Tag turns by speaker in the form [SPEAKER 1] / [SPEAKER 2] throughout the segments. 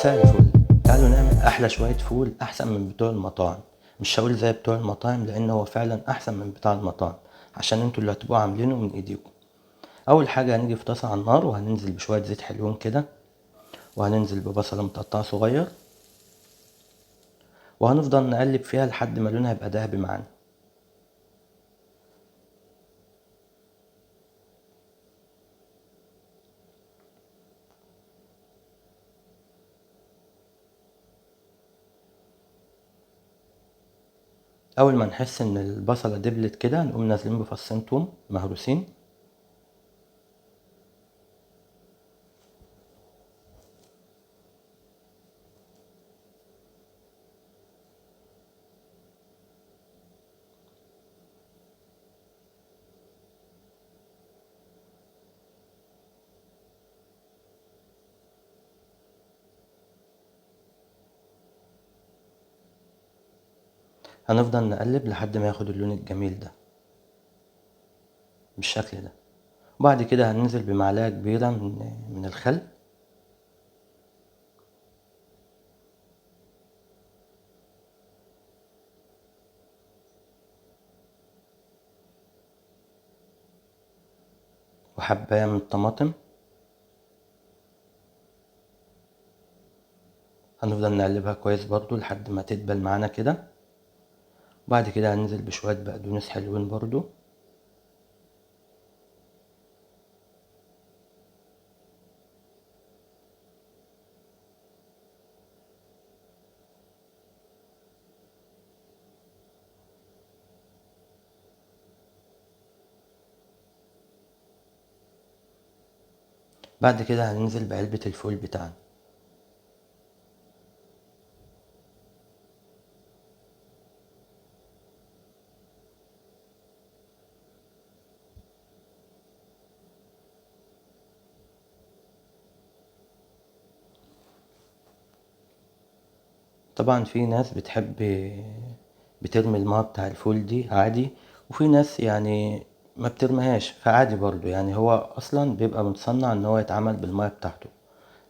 [SPEAKER 1] مساء الفل. تعالوا نعمل احلى شوية فول احسن من بتوع المطاعم. مش هقول زي بتوع المطاعم لان هو فعلا احسن من بتاع المطاعم، عشان انتوا اللي هتبقوا عاملينه من ايديكم. اول حاجة هنيجي في طاسة على النار وهننزل بشوية زيت حلوين كده، وهننزل ببصلة متقطعة صغير، وهنفضل نقلب فيها لحد ما لونها يبقى ذهبي معانا. اول ما نحس ان البصلة دبلت كده نقوم نازلين بفصين توم مهروسين، هنفضل نقلب لحد ما ياخد اللون الجميل ده بالشكل ده. وبعد كده هننزل بمعلقة كبيرة من الخل، وحباية من الطماطم. هنفضل نقلبها كويس برضو لحد ما تدبل معانا كده. بعد كده هننزل بشوية بقدونس حلوين برضو، بعد كده هننزل بعلبة الفول بتاعنا. طبعا في ناس بتحب بترمي الماء بتاع الفول دي عادي، وفي ناس ما بترميهاش، فعادي برضو. هو اصلا بيبقى متصنع ان هو يتعمل بالمية بتاعته،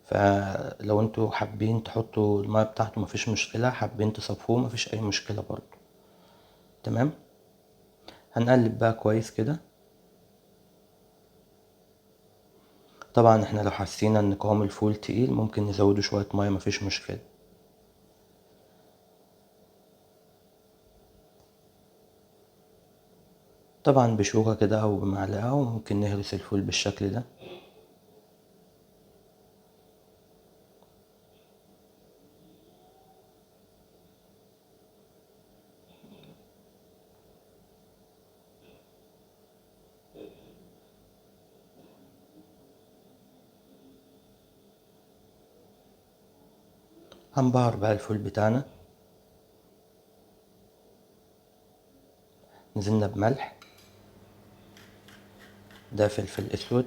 [SPEAKER 1] فلو انتوا حابين تحطوا المية بتاعته مفيش مشكلة، حابين تصفوه مفيش اي مشكلة برضو. تمام، هنقلب بقى كويس كده. طبعا احنا لو حسينا ان قوام الفول تقيل ممكن نزوده شوية مية، مفيش مشكلة. طبعا بشوكة كده او بمعلقة، وممكن نهرس الفول بالشكل ده. هنبهر بقى الفول بتاعنا. نزلنا بملح، ده فلفل اسود،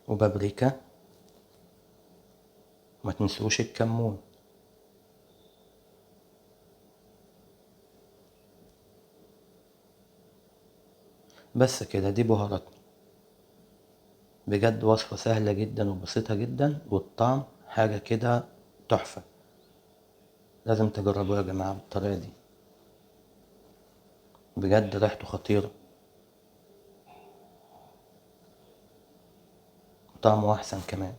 [SPEAKER 1] وبابريكا، وما تنسوش الكمون. بس كده، دي بهاراتنا. بجد وصفة سهلة جدا وبسيطة جدا، والطعم حاجة كده تحفة. لازم تجربوها يا جماعة بالطريقة دي، بجد ريحته خطيرة وطعمه أحسن كمان.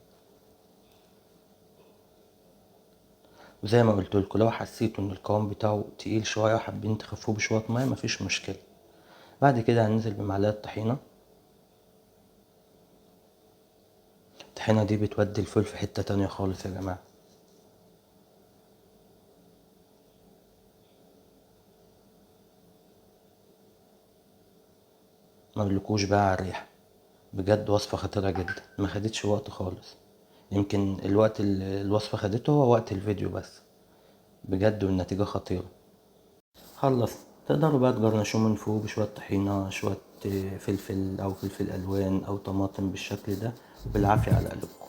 [SPEAKER 1] وزي ما قلت لكم لو حسيتوا إن القوام بتاعه تقيل شوية وحابين تخفوه بشوية مية مفيش مشكلة. بعد كده هننزل بمعلقة طحينة. الطحينة دي بتودي الفول في حتة تانية خالص يا جماعة. ما اقولكوش بقى على الريحة، بجد وصفة خطيرة جدا، ما خدتش وقت خالص. يمكن الوقت اللي الوصفة خدته هو وقت الفيديو بس، بجد والنتيجة خطيرة. خلص، تقدروا بقى تجرنشوه من فوق بشوية طحينة، شوية فلفل أو فلفل ألوان أو طماطم بالشكل ده، وبالعافية على قلوبكم.